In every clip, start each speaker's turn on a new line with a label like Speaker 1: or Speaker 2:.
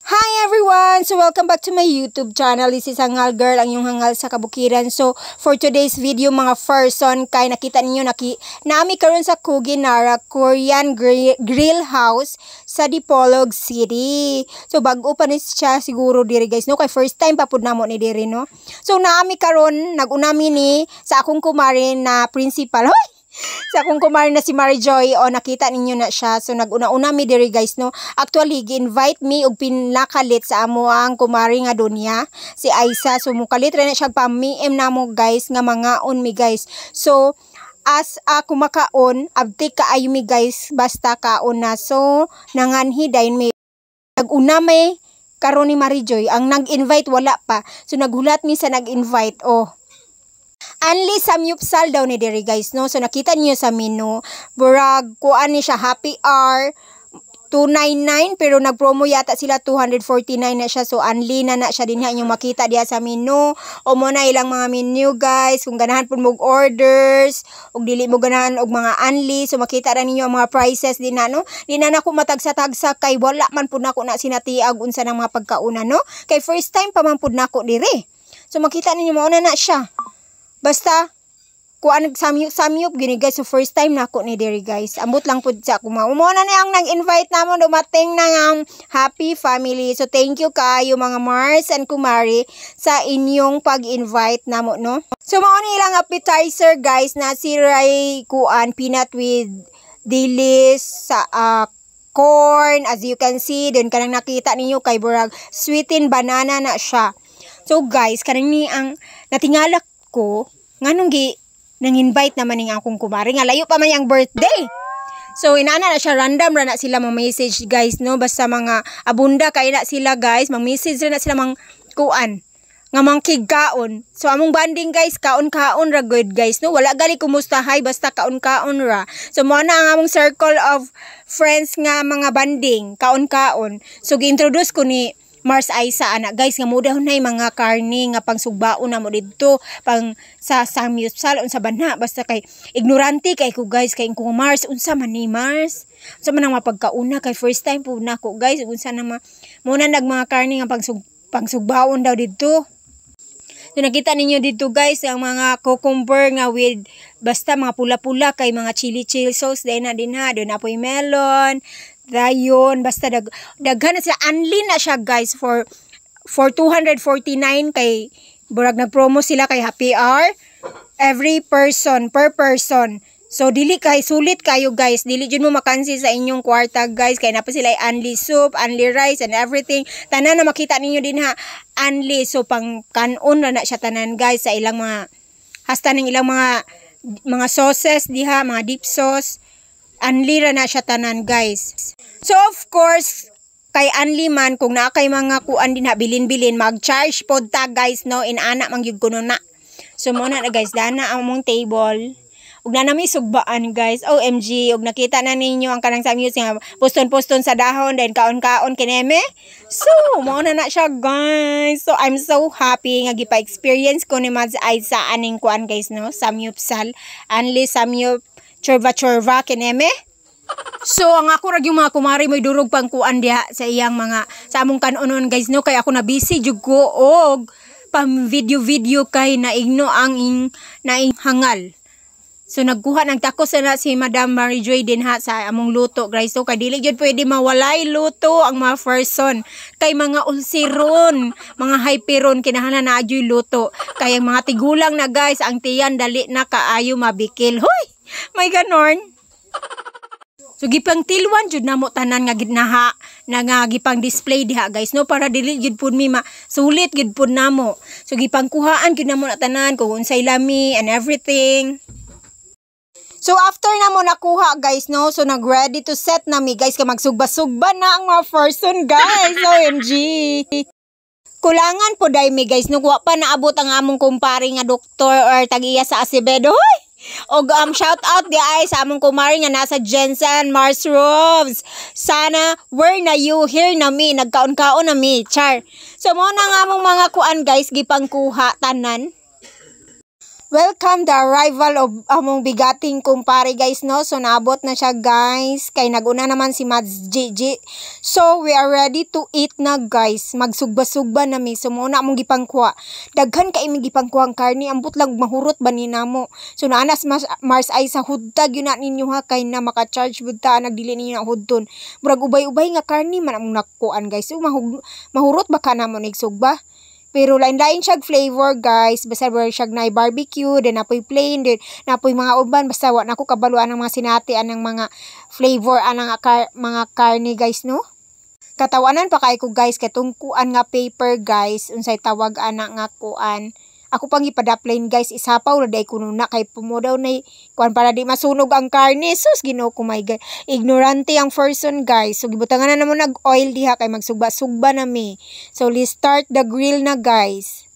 Speaker 1: Hi everyone! So welcome back to my YouTube channel. This is Hangal Girl, ang iyong hangal sa kabukiran. So for today's video, mga person, kay nakita ninyo naa mi karon sa Kuginara Korean Grill House sa Dipolog City. So bag-o pa ni siya siguro diri, guys, no, kay first time pa pud namo ni diri, no. So naa mi karon, nag-una mi ni sa akong kumare na principal. Hoy! Sa akong kumare na si Mary Joy o, nakita ninyo na siya. So nag-una-una mi diri, guys, no. Actually, gi-invite mi og pinakalit sa amo ang kumare nga dunya, si Aisa. So mukalit ra na siya pamiim namo, guys, nga mangaon mi, guys. So as kumakaon, abtik kaayo mi, guys, basta kaon na. So nanganhi dayon mi. Nag-una mi karon ni Mary Joy, ang nag-invite wala pa. So naghulat mi sa nag-invite. Oh. Unli samyupsal daw ni diri, guys, no. So nakita niyo sa menu, burag kuan ni siya, happy hour 299, pero nagpromo yata sila, 249 na siya. So unli na na siya dinha, inyong makita diha sa menu. O mo na ilang mga menu, guys, kung ganahan pud mo orders ug dili mo ganahan og mga unli. So makita ra ninyo ang mga prices din na, no. Di na nako matagsa-tagsa kay wala man pud nako na sinatiag unsa ng mga pagkauna, no, kay first time pa man pud nako diri. So makita ninyo, mao na na siya. Basta kuan, samyup samyup gini, guys. So first time nako ni diri, guys. Ambot lang pud sa ako mao na ni ang nag-invite namo, dumating na ang happy family. So thank you kayo, mga Mars and Kumari, sa inyong pag-invite namo, no. So mao ni ilang appetizer, guys, na si Ray kuan, peanut with dilis sa corn. As you can see dun, kanang nakita ninyo kay burag sweetened banana na siya. So guys, kanang ni ang natingalak ko, nganong gi nang invite naman ning akong kumare nga layo pa man yang birthday. So inana na siya, random ra na sila mo-message, guys, no. Basta mga abunda kay na sila, guys, mang-message ra na sila, mang kuan nga mangkigkaon. So among bonding, guys, kaon-kaon ra good, guys, no. Wala gali kumustahay, basta kaon-kaon ra. So mo na ang among circle of friends nga mga bonding, kaon-kaon. So gi-introduce ko ni Mars Aisa ana, guys, nga mo daw nay mga karne nga pangsugbaon na mo didto pang sa samyupsal, unsa ba na. Basta kay ignorante kay ko, guys, kay kung Mars, unsa man ni Mars, unsa man ang mapagkauna, kay first time po nako, guys, unsa na ma mo na nag mga karne nga pangsugbaon daw didto. So nakita ninyo dito, guys, ang mga cucumber nga with basta mga pula-pula kay mga chili chili sauce dahil na din ha. Doon na po'y melon, dayon, basta daghan na sila. Unli na siya, guys, for 249 kay burag nagpromo sila kay happy hour every person, per person. So dili kay sulit kayo, guys. Dili jud mo makansi sa inyong kwarta, guys, kay naa pa sila unli soup, unli rice and everything. Tanan na makita ninyo din ha, unli. So pang kanon na na siya tanan, guys, sa ilang mga hasta ning ilang mga sauces diha, mga dip sauce. Unli ra na siya tanan, guys. So of course, kay unli man, kung naa kay mga kuan din ha, bilin-bilin, mag-charge pod ta, guys, no, inana man gyud kuno na. So mo na, guys, dana ang among table. Ug na nami sugbaan, guys. OMG, ug nakita na ninyo ang kanang samyup nga puston-puston sa dahon, then kaon-kaon kineme. So, mao na na siya, guys. So, I'm so happy nga gipa-experience ko ni Mads Aisa aning kuan, guys, no, samyupsal. Unli samyup chorva chorva kineme. So, ang ako ra yung mga kumari mo'y durog pang kuan diha sa iyang mga sa among kanonon, guys, no, kay ako na busy jud ko og pam video video kay naigno ang ing, naing hangal. So nagkuha ng takos na si Madam Mary Joy din ha sa among luto, guys. So kay dili jud pwede mawalay luto ang mga person. Kay mga ulsiron, mga hyperon, kinahanglan na adyoy luto. Kay ang mga tigulang na, guys, ang tiyan dali na kaayo mabikil. Hoy, may ganon. So gipang tilwan jud namo tanan nga ginaha na nga gipang display diha, guys, no, para dili jud pud mi ma sulit gid pud namo. So gipangkuhaan jud namo na tanan kung unsay lami and everything. So after na mo nakuha, guys, no, so nag ready to set na mi, guys, kay magsugba-sugba na ang mga person, guys. OMG. Kulangan po dai mi, guys, no, wa pa naabot ang among kumpare nga doktor or tag-iya sa Acevedo. Hoy! Og shout out di ay sa among kumare nga nasa Jensen Mars Roves. Sana where na you, here na mi, nagkaon-kaon na mi, char. So mo na nga among mga kuan, guys, gipangkuha tanan. Welcome the arrival of among bigating kumpare, guys, no. So naabot na siya, guys, kay naguna naman si Mads GG. So we are ready to eat na, guys. Magsugba-sugba na mi. So mao na among gipangkuha. Daghan kay mi gipangkuha ang karne, ambot lang mahurot ba ni namo. So naa na si Mars ay sa hudtag yun na ninyo ha, kay na maka-charge bud ta nagdili ninyo na hudton. Murag ubay-ubay nga karne man among nakuan, guys. So mahurot ba ka namo nig sugba? Pero lain-lain siyag flavor, guys. Basta wala siyag naay barbecue, then napoy plain, then napoy mga uban. Basta wa na ko kabalo anang mga sinati anang mga flavor anang mga karne, guys, no? Katawanan pa kay ko, guys, kay kuan nga paper, guys, unsay tawag ana nga kuan. Ako pang ipadaplane, guys, isapaw ra day kuno na kay pumo daw nay kuan para di masunog ang karne. Sus, Ginoo ko, my God. Ignorante ang person, guys. So gibutangan na namo nag oil diha kay magsugba-sugba na mi. So let's start the grill na, guys.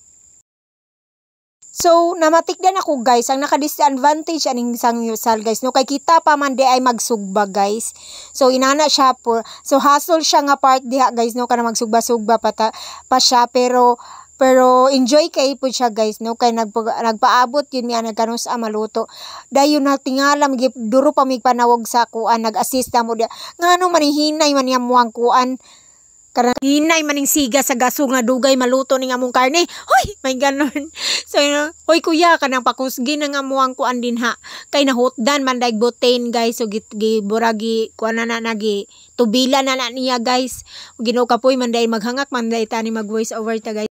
Speaker 1: So, namatikdan ako, guys, ang naka-disadvantage aning samgyupsal, guys, no, kay kita pa man di ay magsugba, guys. So, inana siya po. So, hassle siya nga part diha, guys, no, kana magsugba-sugba pa siya, pero enjoy kay po siya, guys, no, kay nagpaabot yun niya nagkanus maluto. Dayon na tingala duro pa mig panawag sa kuan, nag-assist na mo diya. Ngano man hinay man niya muang kuan? Kanang hinay maning siga sa gaso nga dugay maluto ning among karne. Hoy, may ganon. So, hoy kuya, kanang pakusgi na nga muang kuan din ha. Kay nahutdan man daig butane, guys. So, gi buragi kuan na na nagi tubila na na niya, guys. Ginoo kapoy man dai maghangak man dai tani mag voice over ta, guys.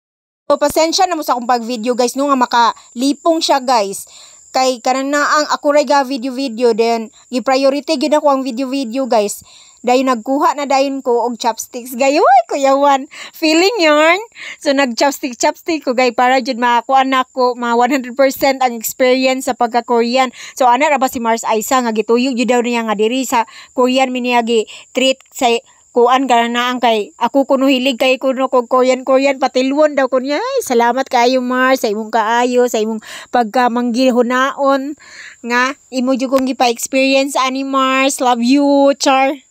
Speaker 1: So, pasensya na mo sa akong pag-video, guys, no, nga makalipong siya, guys. Kay kanan na ang ako ray ga video video, then gi-priority gyud ako ang video video, guys. Dayon nagkuha na dayon ko og chopsticks, guys. Uy, Kuya Juan, feeling yarn. So nag chopstick chopstick ko, guys, para jud makakuha nako mga 100% ang experience sa pagka-Korean. So ana ra ba si Mars Aisa nga gituyo jud daw niya nga diri sa Korean mi niya gi treat sa kuan ka na ang kay ako kuno hilig kay kuno kog Korean Korean, patilwon daw kunya. Ay, salamat kaayo, Mars, sa imong kaayo, sa imong pagkamanggihunaon nga imo jud kong gipa-experience ani. Mars, love you, char.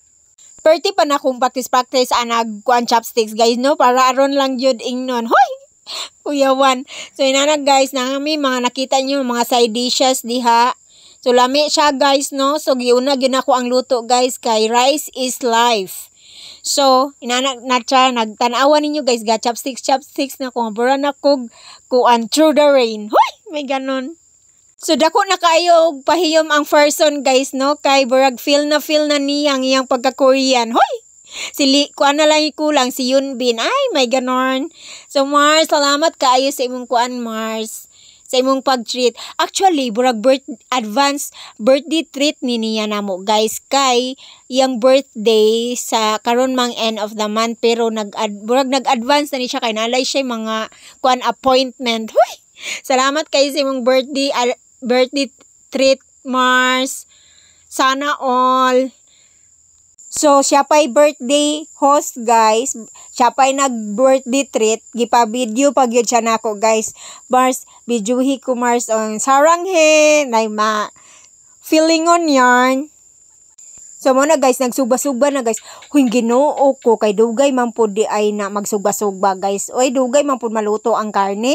Speaker 1: Perti pa na kong practice practice anag kuan chopsticks, guys, no, para aron lang jud ingnon. Hoy, Kuya Juan. So inana, guys, na kami mga nakita niyo mga side dishes diha. So lami siya, guys, no. So giuna gyud nako ang luto, guys, kay rice is life. So, inana na siya, nagtanawa ninyo, guys, ga chopsticks chopsticks na ko, bura na kog kuan through the rain. Hoy, may ganon. So dako na kaayo og pahiyom ang person, guys, no, kay burag feel na niya ang iyang pagka-Korean. Hoy! Si kuan na lang kulang si Yunbin. Ay, may ganon. So Mars, salamat kaayo sa imong kuan, Mars, sa imong pag-treat. Actually, burag birth advance birthday treat ni niya namo, guys, kay iyang birthday sa karon mang end of the month, pero nag burag nag-advance na ni siya kay nalay siya mga kuan appointment. Huy! Salamat kay sa imong birthday birthday treat, Mars. Sana all. So, siya pa'y birthday host, guys. Siya pa'y nag-birthday treat. Gipa-video pag yun siya nako, guys. Mars, videohi ko, Mars. On saranghae. Nay ma feeling on yarn. So mo na, guys, nagsugba-sugba na, guys. Huy, Ginoo ko, kay dugay man pud di ay na magsugba-sugba, guys. Oy, dugay man pud maluto ang karne.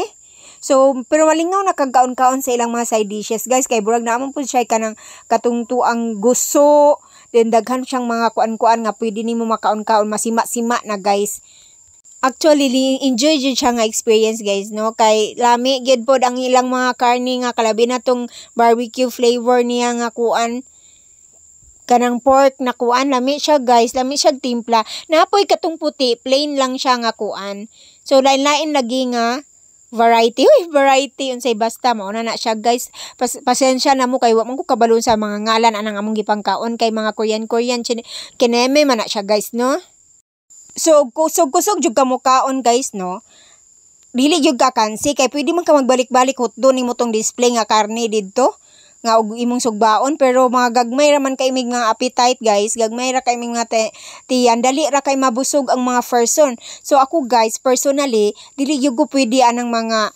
Speaker 1: So, pero malingaw na kagkaon-kaon sa ilang mga side dishes, guys, kay burag naman pud siya kanang katungto ang guso, then daghan siyang mga kuan-kuan nga pwede nimo makaon-kaon, masima-sima na, guys. Actually, enjoy jud siya nga experience, guys, no, kay lami gyud pod ang ilang mga karne nga kalabi na tong barbecue flavor niya nga kuan, kanang pork na kuan. Lami siya, guys, lami siya timpla. Napoy katong puti, plain lang siya nga kuan. So lain-lain lagi nga variety. Uy, variety unsay, basta mao na na siya, guys. Pasensya na mo kay wa man ko kabalon sa mga ngalan anang among gipangkaon kay mga Korean Korean kineme man na siya, guys, no. So kusog kusog jud ka mo kaon, guys, no. Dili jud ka kansi kay pwede man ka magbalik-balik, hotdog nimo tong display nga karne didto nga og imong sugbaon, pero mga gagmay ra man kay mig mga appetite, guys, gagmay ra kay mig mga tiyan, dali ra kay mabusog ang mga person. So ako, guys, personally, dili gyud ko pwede anang mga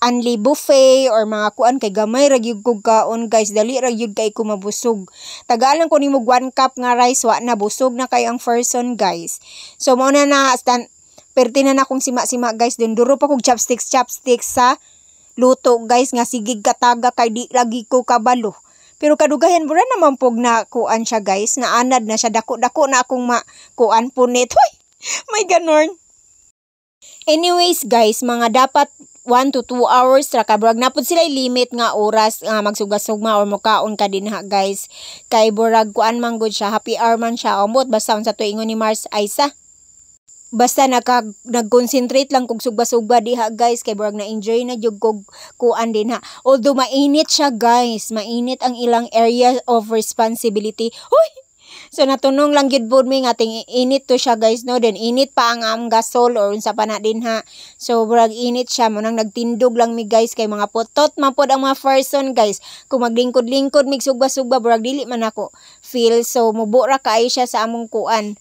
Speaker 1: unli buffet or mga kuan kay gamay ra gyud kog kaon, guys, dali ra gyud kay ko mabusog. Tagalan ko nimo 1 cup nga rice, wa na, busog na kay ang person, guys. So mao na na stand perti na na akong sima-sima, guys. Dun duro pa kog chopsticks chopsticks sa Luto, guys, nga sigig kataga kay di lagi ko kabalo. Pero kadugayan mura naman pog na kuan siya, guys, naanad na siya, dako-dako na akong ma kuan punit. Hoy, may ganon. Anyways, guys, mga dapat 1 to 2 hours ra ka, burag napod sila limit nga oras nga magsugba-sugba or mokaon ka dinha, guys. Kay burag kuan man gud siya, happy hour man siya. Ambot basta unsa to ingon ni Mars Aisa. Basta nag-concentrate lang kog sugba-sugba diha, guys, kay burag na enjoy na jud kog kuan dinha. Although mainit siya, guys, mainit ang ilang area of responsibility. Huy! So natunong lang gyud pod mi nga ting init to siya, guys, no, then init pa ang among gasol or unsa pa na dinha. So murag init siya mo nang nagtindog lang mi, guys, kay mga putot man pod ang mga person, guys. Kung maglingkod-lingkod mig sugba-sugba, murag dili man ako feel, so mubo ra kaayo siya sa among kuan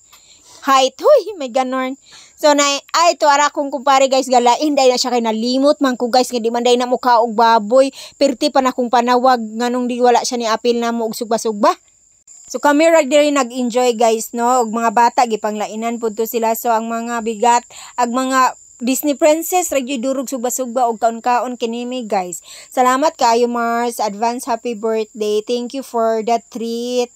Speaker 1: height. Huy, may ganon. So na ay to ara akong kumpare, guys, galain dahil na siya kay nalimot man ko, guys, nga di man day na mukha og baboy. Perti pa na kong panawag nganong di wala siya ni apil na mo og sugba-sugba. So kami ra diri nag-enjoy, guys, no, og mga bata gipanglainan pud to sila. So ang mga bigat ag mga Disney princess ra gyud durog sugba-sugba og kaon-kaon kinimi, guys. Salamat kaayo, Mars. Advance happy birthday. Thank you for that treat.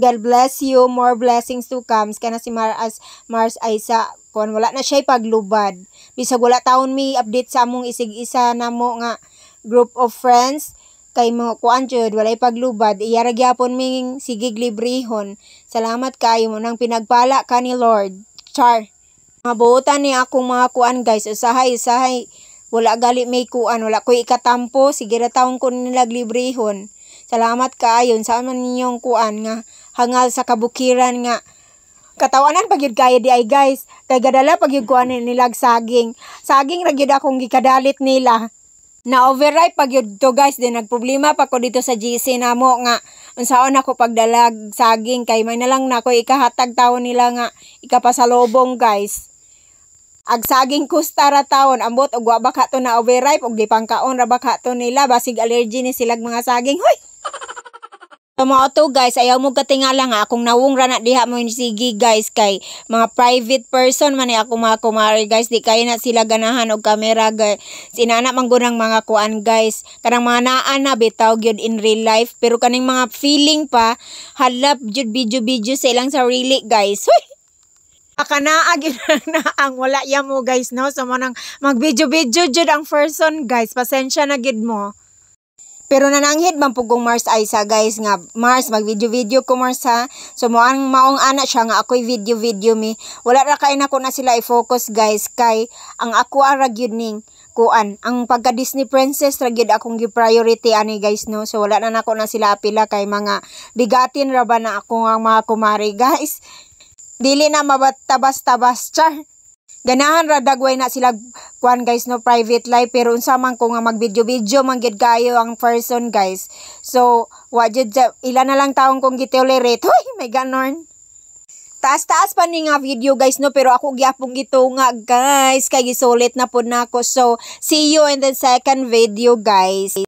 Speaker 1: God bless you. More blessings to come. Kana si Mars Mars Aisa kon wala na siya paglubad. Bisag wala taon mi update sa among isig isa namo nga group of friends kay mo kuan jud, walay paglubad, iya ra gyapon ming sigig librehon. Salamat kaayo mo nang pinagpala ka ni Lord. Char. Mga buotan ni akong mga kuan, guys, usahay usahay wala gali may kuan, wala ko'y ikatampo, sige ra taon ko nila librehon. Salamat kaayo sa man ninyong kuan nga hangal sa kabukiran nga katawanan pag yun kaya di ay, guys, kay gadala pag yun kuan nilag saging saging ra gyud akong gikadalit nila na overripe pag yun to, guys. Din nagproblema pa ko dito sa GC namo nga unsaon ako pagdalag saging kay may na lang nako ikahatag taon nila nga ikapasalubong, guys, ag saging kusta ra taon. Ambot og wa ba ka to na overripe og gipangkaon ra ba ka to nila, basig allergy ni silag mga saging. Hoy! So mao to, guys, ayaw mo katingala nga akong nawong ra na diha mo sige, guys, kay mga private person man ni ako mga kumare, guys, di kay na sila ganahan og kamera, guys. Sinana man gud ang mga kuan, guys, kanang mga naa na bitaw gyud in real life, pero kaning mga feeling pa halap jud video video sa ilang sarili, guys. Huy! Akanaa gyud na ang wala ya mo, guys, no. So mo nang mag video video jud ang person, guys, pasensya na gid mo. Pero nananghid man pugong Mars Aisa, guys, nga Mars, mag video video ko, Mars, ha. So mo ang maong ana siya nga ako'y video video mi. Wala ra kay nako na sila i-focus, guys, kay ang ako ara gyud ning kuan, ang pagka Disney princess ra gyud akong gi priority ani, guys, no. So wala na nako na sila apila kay mga bigatin ra ba na ako ang mga kumare, guys. Dili na mabatabas-tabas, char. Ganahan ra dagway na sila kuan, guys, no, private life, pero unsa man ko nga mag video video man gyud kayo ang person, guys. So wa jud ila na lang taong kong gitolerate. Hoy, may ganon. Taas-taas pa ni nga video, guys, no, pero ako gyapon gitunga, guys, kay gisulit na pud nako. So see you in the second video, guys.